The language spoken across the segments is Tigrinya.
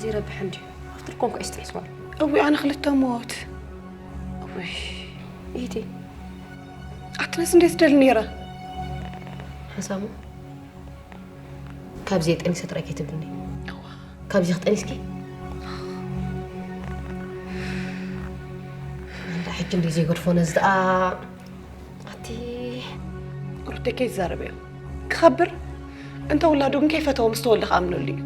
ዘይረብሕ እንድዩ። ኣብቲ ድኳን ኮ እስትሕስዋል። እዊ ኣነ ክልተ ሞት። እዊ ኢቲ ኣትነስ እንዴት ደል ነይረ? ሓንሳሙ ካብዚ የጠኒሰ ጥራይ ከይትብልኒ። ካብዚ ክጠኒስኪ? እንዳ ሕጂ እንደ ዘይገድፎ ነዚ ደኣ ኣቲ ሩተይ ከይዛረበዮ ክኸብር እንተ ውላዱ ግን ከይፈተዎ ምስ ተወልደ ክኣምነሉ እዩ።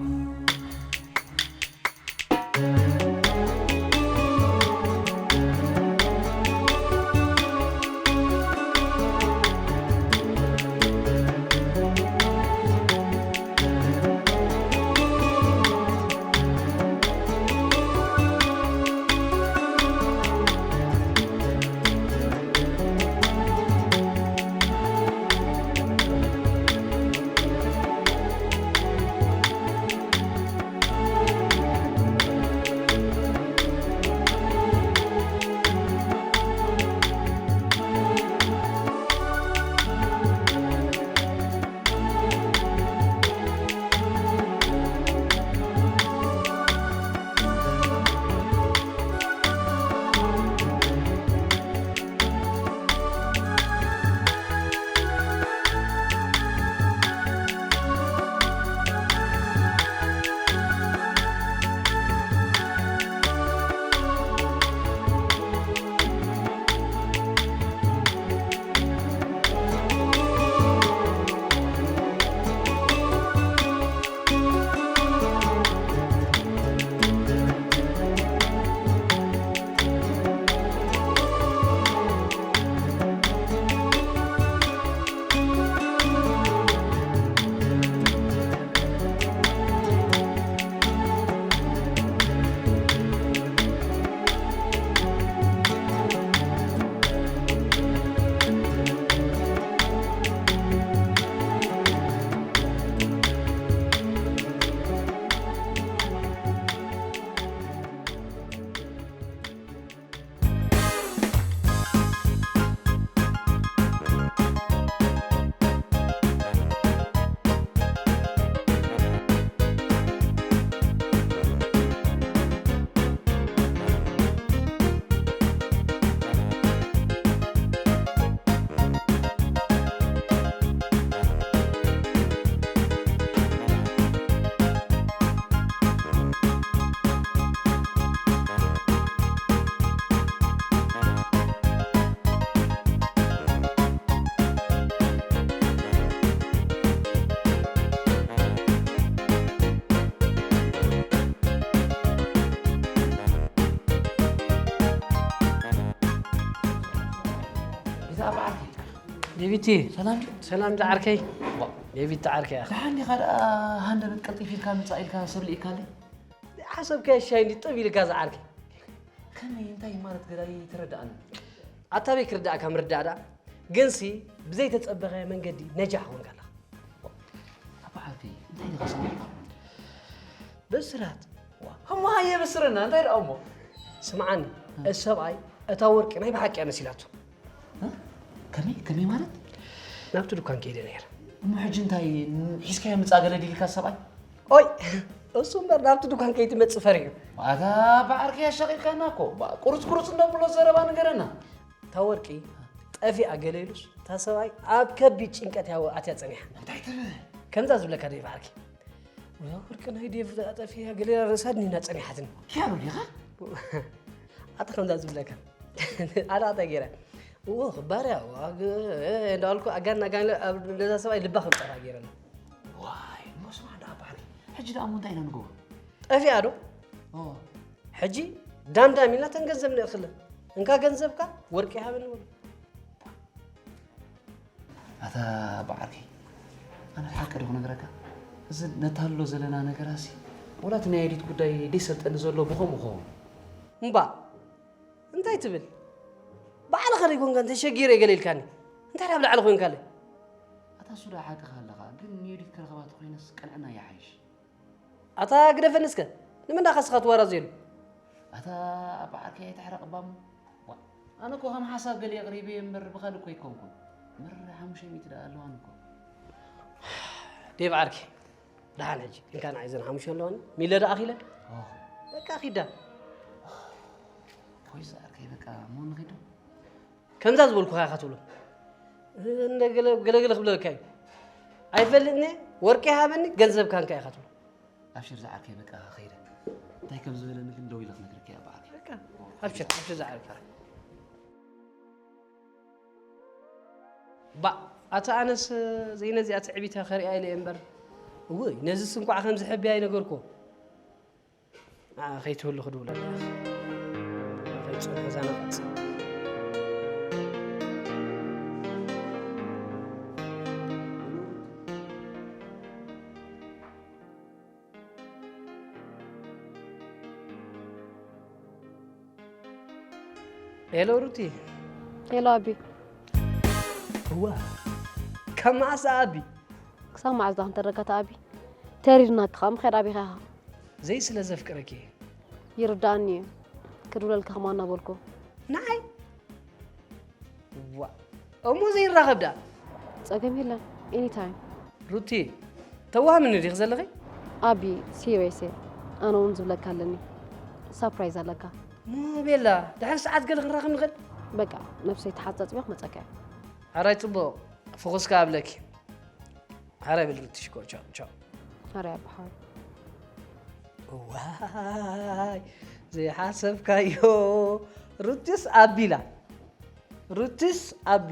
ዴቪቲ፣ ሰላም ድዩ? ሰላም ዝዓርከይ። ዋ። ዴቪት ዝዓርከይ፣ ኣኸ። ደሓን ዲኻ ደኣ? ሃንደበት ቀልጢፍ ኢልካ ምጻእ ኢልካ ሰብ ልኢካለይ? ሓሰብካዮ ሻይ እንዲ ጥብ ኢልካ ዝዓርከይ። ከመይ፣ እንታይ ማለት ገለ ኣይተረድኣንን። ኣታ ኣበይ ክርድኣካ ምርዳእ ደኣ? ግንሲ ብዘይተጸበኻዮ መንገዲ ነጃሕ ኮንካ ኣለኻ። ኣባ ዓርከይ፣ እንታይ ኢኻ ሰሚዕካ? ብስራት። ዋ፣ እሞ ሃየ በስረና፣ እንታይ ደኣ እሞ? ስምዓኒ፣ እ። እቲ ሰብኣይ እታ ወርቂ ናይ ብሓቂ እያ መሲላቶ። እ? ከመይ፣ ከመይ ማለት? ናብቲ ድኳን ከይደ ነይረ። እሞ ሕጂ እንታይ፣ ሒዝካዮ ምጻእ ገለ ድልካ ሰብኣይ? ኦይ፣ እሱ እምበር ናብቲ ድኳን ከይትመጽእ ፈሪሑ። ኣታ ኣባ ዓርከይ ኣሻቒልካና እኮ። ባ-፣ ቁርጽ ቁርጽ እንደብሎ ዘረባ ንገረና። እታ ወርቂ ጠፊኣ ገለ ኢሉስ፣ እታ ሰብኣይ ኣብ ከቢድ ጭንቀት እያ ኣትያ ጸኒሓ። እንታይ ትብል? ከምዛ ዝብለካ ዴቭ ዓርኪ። እዛ ወርቂ ናይ ዴቭ ጠፊኣ ገለ ኢላ ርእሳ ድኒና ጸኒሓትኒ። ኪያኖ ዲኻ? ኣታ ከምዛ ዝብለካ። ኣታ ኣታ ገይረ። እዎ፣ ክባር እያ። ዋግ-፣ እ፣ እንዳበልኩ ኣጋን ኣጋን ኣብ ነዛ ሰብኣይ ልባ ከም ጠፋ ገይረላ። ዋይ፣ እሞ ስማዕ ደኣ ኣባ ዓርኪ። ሕጂ ደኣ እሞ እንታይ ኢና ንገብሮ? ጠፊኣ ዶ? ኦ። ሕጂ ዳም ዳም ኢልና ተን ገንዘብ ንእክለ። እንካ ገንዘብካ ወርቂ ሃበኒ በሎ። ኣታ ኣባ ዓርከይ፣ ኣነ ሓቂ ዶ ክነግረካ? እዚ ነታሎ ዘለና ነገራሲ፣ ወላ እቲ ናይ ኤዲት ጉዳይ ደይሰልጠኒ ዘሎ ብኸምኡ ኸውን። እምባ፣ እንታይ ትብል? ባዕልኻ ደይኮንካ እንተ ሸጊረ ገለ ኢልካኒ። እንታይ ደኣ ኣብ ላዕሊ ኮይንካለይ? ኣታ እሱ ደኣ ሓቅኻ ኣለኻ፣ ግን ንኤዲት ክረኽባ ተኾይነስ ቅንዕና ይሓይሽ። ኣታ ግደፈኒ እስከ፣ ንምንዳኻ ስኻ ትዋራዘየሉ? ኣታ ኣባ ዓርከይ ኣይትሕረቕ እባ እሞ። ዋ፣ ኣነ እኮ ከም ሓሳብ ገለ ኣቕሪበ እምበር ብኻልእ እኮ ኣይኮንኩን። ምር ሓሙሽተ ሚእቲ ደኣ ኣለዋኒ እኮ። ዴቭ ዓርከይ፣ ደሓን ሕጂ እንካ ንዓይ ዘን ሓሙሽተ ኣለዋኒ፣ ሚለ ደኣ ኣኺለ? ኦ፣ በቃ ኺዳ። ወይ ዝዓርከይ በቃ፣ እሞ ንኺዶ? ከምዛ ዝበልኩኻ ኢኻ ትብሎ። እንደ ገለ፣ ገለ፣ ገለ ክብለካ እዩ። ኣይፈልጥን እየ፣ ወርቂ ሃበኒ፣ ገንዘብካ እንካ ኢኻ ትብሎ። ኣብሽር ዝዓርከይ በቃ ኸይደ። እንታይ ከም ዝበለኒ ግን ደው ኢለ ክነግረካ እየ በዓል። በቃ፣ ኣብሽር፣ ኣብሽር ዝዓርከይ። ባ፣ ኣታ ኣነስ ዘይነዚኣ ትዕቢታ ከሪኣ ኢለ እየ እምበር። እውይ፣ ነዚስ እንኳዕ ከም ዝሕብያ ኣይነገርኩ። ንዓ ከይትህሉ ክድውለላ ኢኻ። ከይትጸንሖ እዛ ነቐጽ። ሄሎ ሩቲ። ሄሎ ኣቢ። እዋ፣ ካብ መዓስ ኣቢ? ክሳብ መዓስ ዳ ክንተረካ ተኣቢ? ተሪርና ክኻ ምኸድ ኣቢኻ ኢኻ። ዘይ ስለ ዘፍቅረኪ። ይርዳእኒ እዩ። ክድውለልካ ከማን እናበልኩ። ንዓይ? ዋ፣ እሞ ዘይራኸብ ደኣ? ጸገም የለን። ኤኒታይም። ሩቲ፣ ተዋህምኒ ዲኺ ዘለኺ? ኣቢ፣ ሲሪየስ እየ። ኣነ እውን ዝብለካ ኣለኒ። ሳፕራይዝ ኣለካ። እሞ ቤላ፣ ድሕሪ ሰዓት ገለ ክንራኸብ ንኽእል? በቃ፣ ነብሰይ ተሓጻጽበ ክመጸካ እየ። ሕራይ ጽቡቕ፣ ፎኸስካ ኣብለኪ። ሕራይ በል ሩቲ ሽኮር፣ ቻው፣ ቻው። ሕራይ ኣቢ ሓወይ። ዋይ፣ ዘይሓሰብካዮ። ሩቲስ ኣቢላ። ሩቲስ ኣቢ።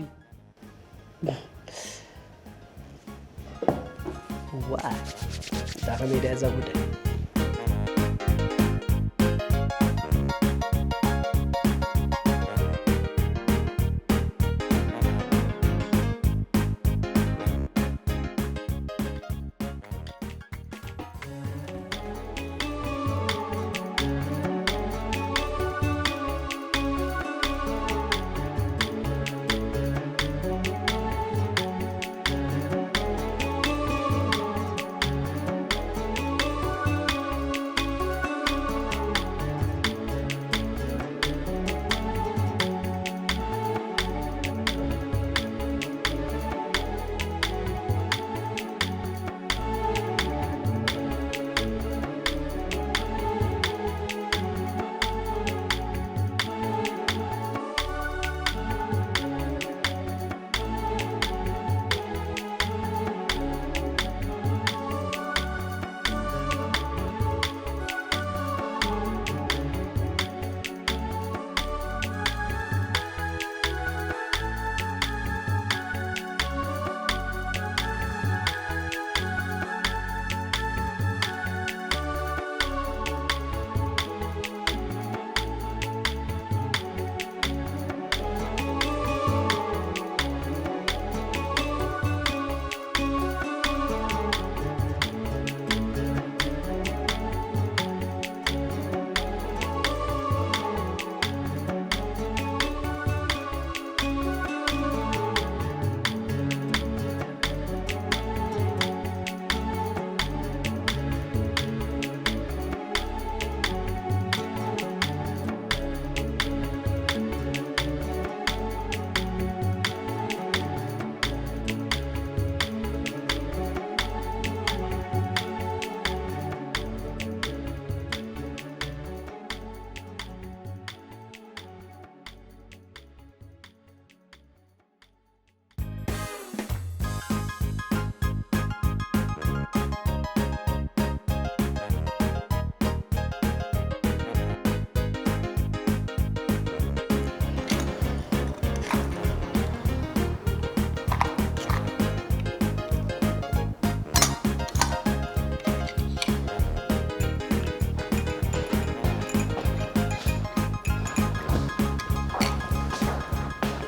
ዋይ፣ እታ ከመይ ድያ እዛ ጉዳይ?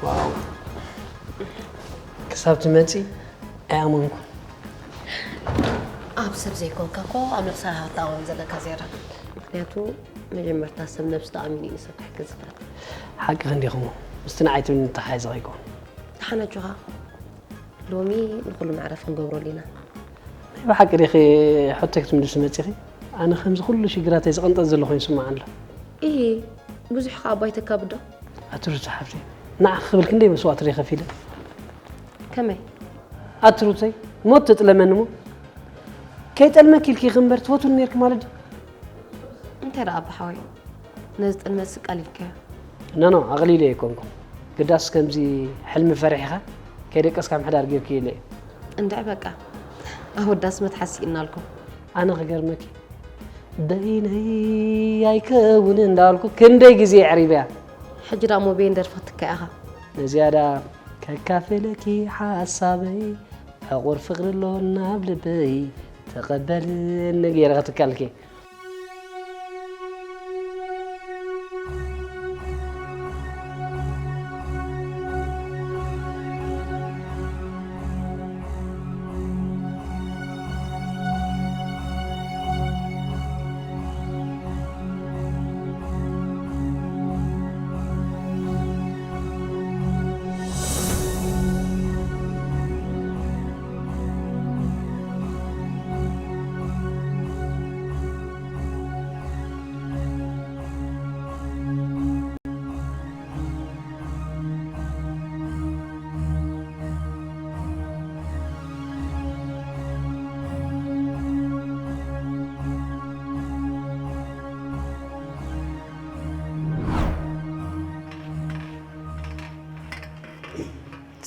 ዋው። ክሳብ ትመጺ ኣይኣመንኩን። ኣብ ሰብ ዘይኮንካ እኮ ኣብ ነብስኻ ክትኣምን ዘለካ ዜራ። ምኽንያቱ መጀመርታ ሰብ ነብሱ ተኣሚኑ እዩ ንሰብ ክሕግዝ ዝኽእል። ሓቅኺ እንዲኹም። ምስቲ ንዓይ ትብልኒ ተተሓሒዘ ከይኮን። ደሓን ኣጆኻ። ሎሚ ንኹሉ መዕረፊ ክንገብረሉ ኢና። ናይ ብሓቂ ዲኺ ሕቶይ ክትምልሲ መጺኺ? ኣነ ከምዚ ኩሉ ሽግራተይ ዝቕንጠጥ ዘሎ ኮይኑ ይስምዓኒ ኣሎ። እሂ፣ ብዙሕ ከኣ ባይተካ ብዶ? ኣቲ ሩቲ ሓፍተይ፣ ንዓኺ ክብል ክንደይ መስዋእቲ ዲየ ከፊለ? ከመይ? ኣቲ ሩተይ፣ ሞት ተጥለመኒ እሞ፣ ከይጠልመኪ ኢልኪ ኢኺ እምበር ትፈትውኒ ኔርኪ ማለት ድዩ? እንታይ ደኣ ኣቦ ሓወይ፣ ነዚ ጥልመትሲ ቀሊልካዮ? ኖ፣ ኖ፣ ኣቕሊለ ኣይኮንኩን። ግዳስ ከምዚ ሕልሚ ፈሪሕኻ ከይደቀስካ ምሕዳር ጌርክዮ ኢለ እየ። እንድዒ በቃ፣ ኣወዳስመት ሓሲእናልኩም። ኣነ ክገርመኪ፣ በይነይ ኣይከውንን እንዳበልኩ ክንደይ ግዜ የዕሪበያ። ሕጂ ደኣ እሞ በይን ደርፊ ክትካእ ኢኻ። ነዚኣ ደኣ ከካፍለኪ ሓሳበይ፣ ዕቑር ፍቕሪ ኣሎ ናብ ልበይ፣ ተቐበልኒ ገይረ ክትካልኪ።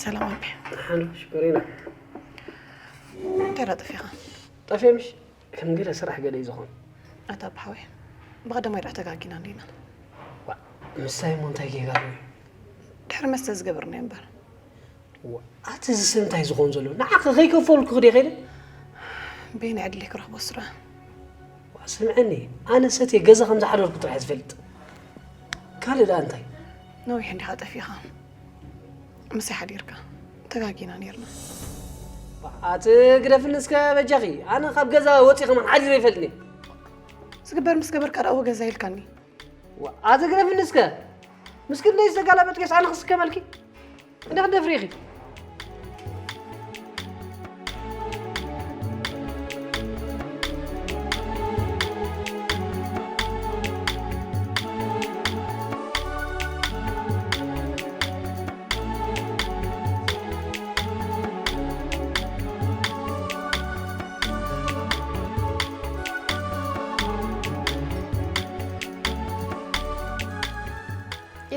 ሰላም ኣቢ። ሓሎ ሽኮሪና። እንታይ ደኣ ጠፊኻ? ጠፍየ ምሽ ከም ገለ ስራሕ ገለ እዩ ዝኾን። ኣታ ኣቢ ሓወይ፣ ብቐደማይ ደኣ ተጋጊና እንዲና። ዋ፣ ምሳይ እሞ እንታይ ጌጋ ኣለዎ? ድሕሪ መስተ ዝገበርናዮ እምበር። ዋ፣ ኣቲ እዚ ሰብ እንታይ ዝኾን ዘሎ? ንዓኸ ከይከፈልኩ ክደ ኸይደ? በየናይ ዕድለይ ክረኽቦ ስረ? ዋ፣ ስምዐኒ፣ ኣነ ሰትየ ገዛ ከም ዝሓደርኩ ጥራሕ ዝፈልጥ። ካልእ ደኣ እንታይ? ነዊሕ እንዲኻ ጠፊኻ። ምሳይ ሓዲርካ። ተጋጊና ኔርና። ኣቲ ግደፍኒ እስከ በጃኺ። ኣነ ካብ ገዛ ወፂ ከማን ሓዲረ ይፈልጥኒ። ዝግበር ምስ ገበርካ ደኣ እወ ገዛ ኢልካኒ። ዋ፣ ኣቲ ግደፍኒ እስከ። ምስ ክንደይ ዝተጋላበጥክስ ኣነ ክስከመልኪ? እንደ ክንደፍሪ ኢኺ?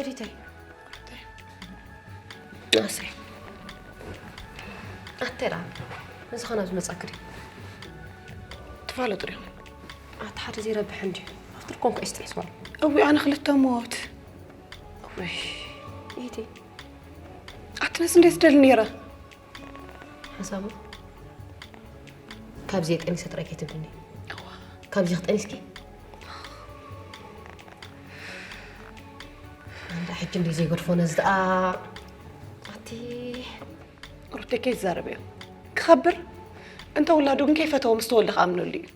ኤሪተይ። ኣሰይ። ኣተራ። እዚ ኸና ዝመጻ ክሪ። ትፋለጡ ዲኹም? ኣቲ ሓደ ዘይረብሕ እንዲ። ኣብቲ ድኮን ከይስ ጥሒስዋ። እዊ ኣነ ክልተ ሞት። እውይ። ኢቲ። ኣትነስ እንዴት ደል ነይረ? ሓሳቡ ካብዚ የጠኒሰ ጥራይ ከይትብልኒ። እዋ። ካብዚ ክጠኒስኪ? ኣንዳ ሕጂ እንዲ ዘይገድፎ ነዚ ደኣ። ኣቲ ሩቴ ከይትዛረብ እዮ። ክኸብር እንተ ውላዱ ግን ከይፈተዎ ምስ ተወልደ ክኣምነሉ እዩ።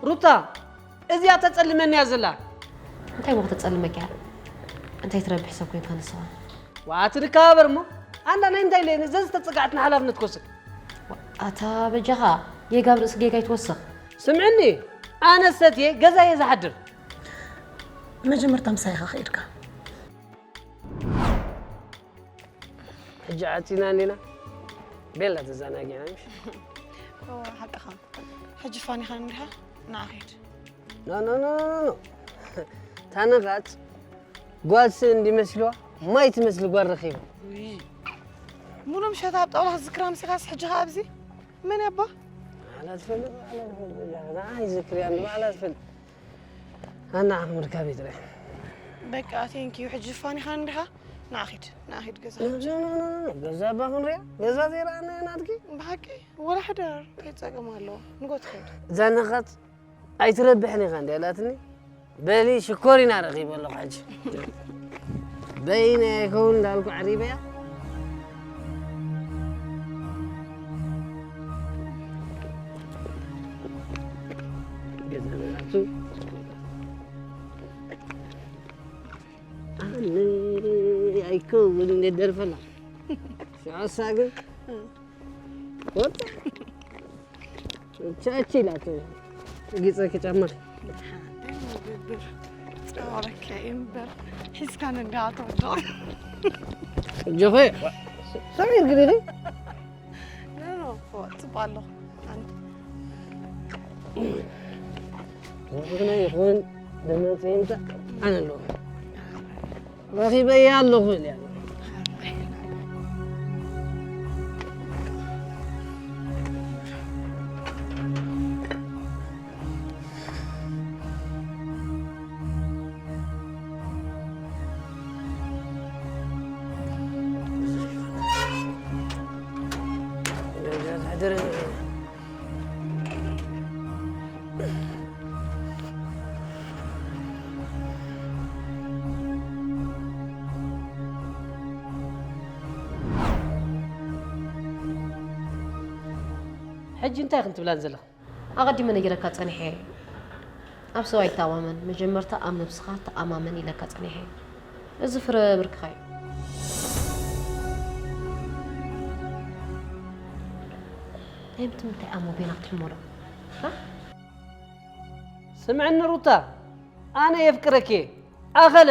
ሩታ፣ እዚኣ ተጸልመኒ እያ ዘላ። እንታይ እሞ ከተጸልመኪ እያ? እንታይ ትረብሕ ሰብ ኮይንካ ንስኻ? ዋኣ፣ ትድካበር እሞ። ኣንዳ ናይ እንታይ ለይ ዘዝተጸጋዕትና ሓላፍነት ክወስድ። ኣታ በጃኻ፣ ጌጋ ኣብ ርእሲ ጌጋ ይትወስኽ። ስምዕኒ፣ ኣነ ሰትየ ገዛ እየ ዝሓድር። መጀመርታ ምሳይ ኢኻ ከይድካ። ሕጂ ዓጺና እንዲና? ቤላ ተዘናጊዕና ምሽ? እወ፣ ሓቅኻ። ሕጂ ፋኒኻ እንዲኻ? ንዓ ኺድ። ኖ፣ ኖ፣ ኖ፣ ኖ፣ ኖ። ታነኻት ጓል ስእ እንዲመስልዋ ማይ ትመስል ጓል ረኺባ። ውይ። ሙሉ ምሸት ኣብ ጣውላ ክትዝክራ ምሲኻስ ሕጂ ኸኣ ኣብዚ? መን ያባ? ባዕላ ትፈልጥ፣ ባዕላ ትፈልጥ። ንዓ ይዝክርያ እንዲ ባዕላ ትፈልጥ። ኣና ዓኽ ምርካብ እዩ ጥራይ። በቃ፣ ቴንክ ዩ። ሕጂ ፋኒኻ እንዲኻ? ንዓ ኺድ፣ ንዓ ኺድ ገዛ። ኖ፣ ኖ፣ ኖ፣ ኖ፣ ኖ። ገዛ እባ ክንሪኣ? ገዛ ዘይረኣናዮ ናትኪ? ብሓቂ? ወላ ሕደር፣ እንታይ ጸገም ኣለዎ? ንጎ ትኸይድ። ዛነኻት ኣይትረብሕን ኢኻ እንዲ ኣላትኒ። በሊ ሽኮሪና ረኺበ ኣለኹ ሕጂ። በይነ ይኸውን እንዳልኩ ዓሪበያ። ገዛ ናቱ። ኣነ ኣይከውን እንደ ደርፈላ። ሽዑሳ ግን ወጣ። ቻቺ ኢላቶ። ጊጸ ክጨምር። ጸዋረከ እምበር ሒዝካ ነንጋቶ ዶ። ጆኸ፣ ሰሚር ግዲኺ? ኖ፣ ኖ፣ ጽቡቅ ኣለኹ። ኣነ። ወግነ ይኹን፣ ደመጽ ይምጻእ፣ ኣነ ኣለኹ። ረኺበያ ኣለኹ ኢለ። ሕጂ እንታይ ኢኽን ትብላን ዘለኽን? ኣቐዲመ ነጊረካ ጸኒሐ እየ። ኣብ ሰብ ኣይተኣማመን፣ መጀመርታ ኣብ ነብስኻ ተኣማመን ኢለካ ጸኒሐ እየ። እዚ ፍረ ብርክኻ እዩ። እንታይ ምትምታይ ኣሞ ቤና ክትሕመሎ? ሃ? ስምዕኒ ሩታ፣ ኣነ የፍቅረኪ እየ። ኣኸለ።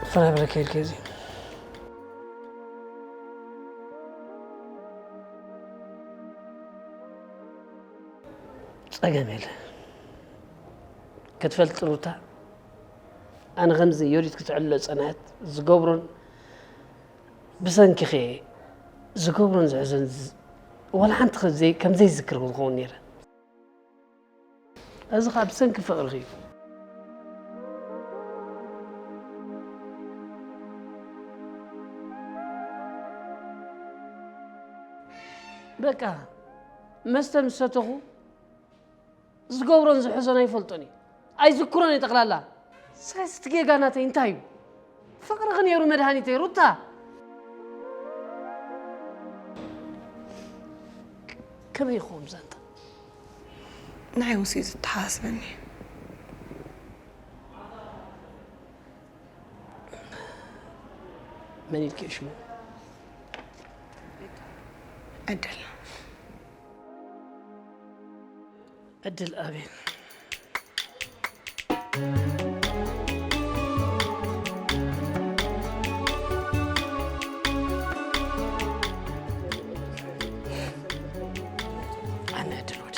ፍረ ብረከ ኢልከ እዚ ጸገም የለ። ክትፈልጥ ሩታ፣ ኣነ ከምዚ ዮዲት ክትዕሎ ጸናት ዝገብሮን ብሰንኪ ኸ ዝገብሮን ዝሕዞን ዝ-፣ ዋላ ሓንቲ ከ ዘይ-፣ ከም ዘይዝክር ክኸውን ነይረ። እዚ ኸኣ ብሰንኪ ፍቕርኺ እዩ። በቃ መስተ ምስ ሰተኹ ዝገብሮን ዝሕዞን ኣይፈልጦን እዩ። ኣይዝክሮን እየ ጠቕላላ። ስለዚ እቲ ጌጋ ናተይ እንታይ እዩ? ፍቕርኺ ነይሩ መድሃኒተይ ሩታ። ከመይ ይኸውን ዛንታ? ንዓይ ውስ እዩ ዝተሓሳስበኒ። መን ኢልኪ ሽሙ? ዕድል። ዕድል ኣቤል። ኣነ ዕድል ወደ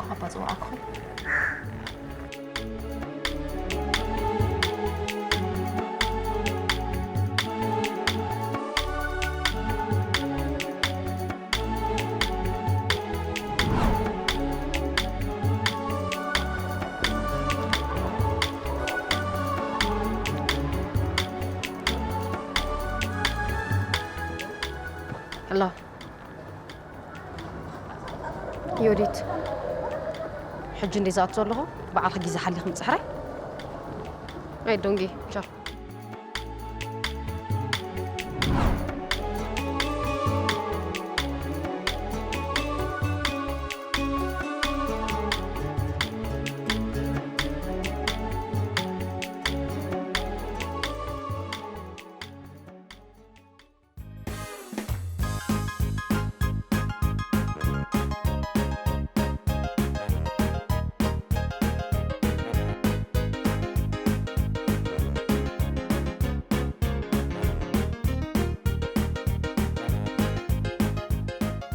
ኳባ ጽውዓኩም። ሄሎ ዮዲት፣ ሕጂ እንዴ ዝኣቱ ዘለኹ፣ በዓልኺ ግዜ ሓሊኺ ምጽሕራይ። ኣይ ዶንጌ፣ ቻው።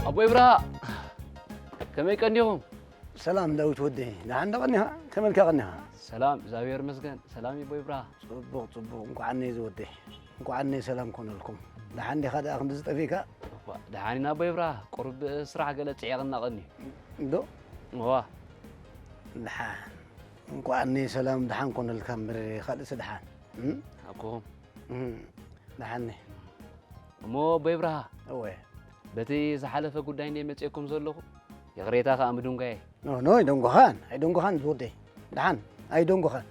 ኣቦይ ብርሃ፣ ከመይ ቀኒኹም? ሰላም ዳዊት ወደይ፣ ደሓን ዶ ቀኒኻ? ከመይ ኢልካ ቀኒኻ? ሰላም፣ እግዚኣብሔር ይመስገን። ሰላም እዩ ኣቦይ ብርሃ። ጽቡቕ፣ ጽቡቕ። እንኳዕ እነይ ዝወደይ፣ እንኳዕ እነይ ሰላም ኮነልኩም። ደሓን ዲኻ ደኣ ክንዲ ዝጠፊእካ? እኳ ደሓን ኢና ኣቦይ ብርሃ፣ ቁሩብ ስራሕ ገለ ጽዒቕና ቀኒ። እንዶ? እዋ። ደሓን። እንኳዕ እነይ ሰላም ደሓን ኮነልካ እምበር፣ ካልእስ ደሓን። እም? ኣኮ። እም፣ ደሓን እየ። እሞ ኣቦይ ብርሃ፣ እወ። በቲ ዝሓለፈ ጉዳይ እንደ መጽኤኩም ዘለኹ፣ ይቕሬታ ከኣ ምድንጓየ። ኖ፣ ኖ፣ ኣይደንጎኻን፣ ኣይደንጎኻን ዝወደይ። ደሓን፣ ኣይደንጎኻን።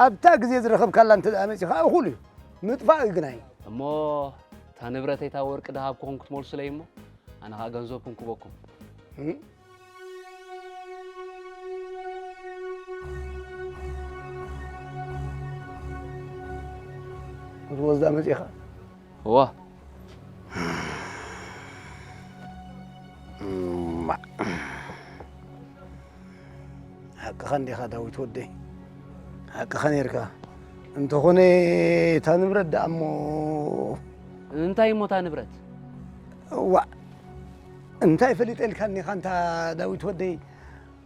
ኣብታ ግዜ ዝረኸብካላ እንተ ደኣ መጺኻ እኹል እዩ። ምጥፋእ እዩ ግናይ። እሞ እታ ንብረተይ፣ እታ ወርቂ ደሃብኩኹም ክትመልሱለይ እሞ፣ ኣነ ኸኣ ገንዘብኩም ክበኩም። እም? ክትወስዳ መጺኻ? እዋ። እማ። ሓቅኻ እንዲኻ ዳዊት ወደይ። ሓቅኻ ነይርካ። እንተኾነ እታ ንብረት ደኣ እሞ እንታይ እሞ እታ ንብረት? እዋእ። እንታይ ፈሊጠ ኢልካኒ ኢኻ እንታ ዳዊት ወደይ።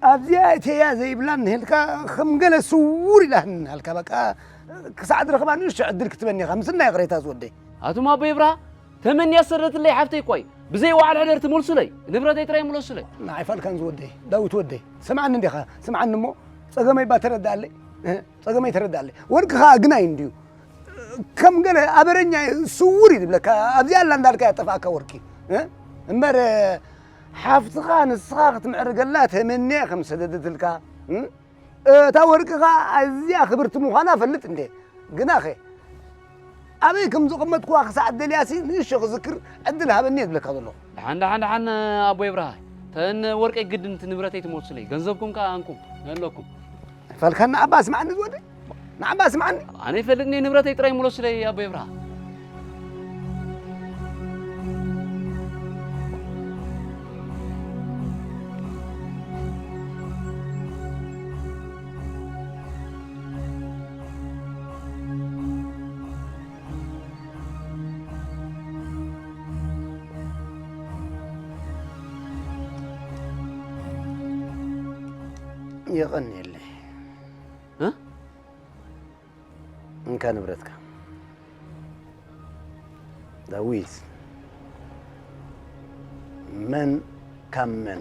ኣብዚኣ እተያ ዘይብላ እንሄልካ ከም ገለ ስውር ኢላ እናሃልካ በቃ ክሳዕ ዝረኽባ ንእሽቶ ዕድል ክትበኒ ኢኻ። ምስናይ ይቕሬታ ዝወደይ። ኣቱም ኣቦይ ብርሃ፣ ተመንያ ዝሰደትለይ ሓፍተይ እኳ እዩ። ብዘይ ዋዕል ሕደር ትመልሱለይ፣ ንብረተይ ጥራይ ምለሱለይ። ንዓይ ፋልካን ዝወደይ፣ ዳዊት ወደይ፣ ስምዓኒ እንዲኻ፣ ስምዓኒ እሞ ጸገመይ እባ ተረድኣለይ፣ እ፣ ጸገመይ ተረድኣለይ። ወርቂ ኸኣ ግናይ እንድዩ። ከም ገለ ኣበረኛ ስውር እዩ ዝብለካ፣ ኣብዚኣ ኣላ እንዳልካ እያ ትጠፍኣካ ወርቂ፣ እ? እምበር ሓፍትኻ ንስኻ ክትምዕርገላ ተመንያ ከም ሰደደትልካ፣ እ? እታ ወርቂ ኸኣ ኣዝያ ክብርቲ ምዃና እፈልጥ እንዴ። ግናኸ ኣበይ ከም ዘቐመጥኩዋ ክሳዕ ደልያሲ ንእሽቶ ክዝክር ዕድል ሃበኒ እየ ዝብለካ ዘለኹ። ደሓን፣ ደሓን፣ ደሓን፣ ኣቦይ ብርሃይ። ተን ወርቀይ ግድን እቲ ንብረተይ ትመልሱለይ። ገንዘብኩም ከኣ ኣንኩም ኣለኩም። ፈልካ ንዓባ ስምዓኒ ዝወደይ። ንዓባ ስምዓኒ። ኣነ ይፈልጥኒ ንብረተይ ጥራይ ምለሱለይ ኣቦይ ብርሃ። የቐንየለይ። እ? እንካ ንብረትካ። ዳዊት። መን ካብ መን?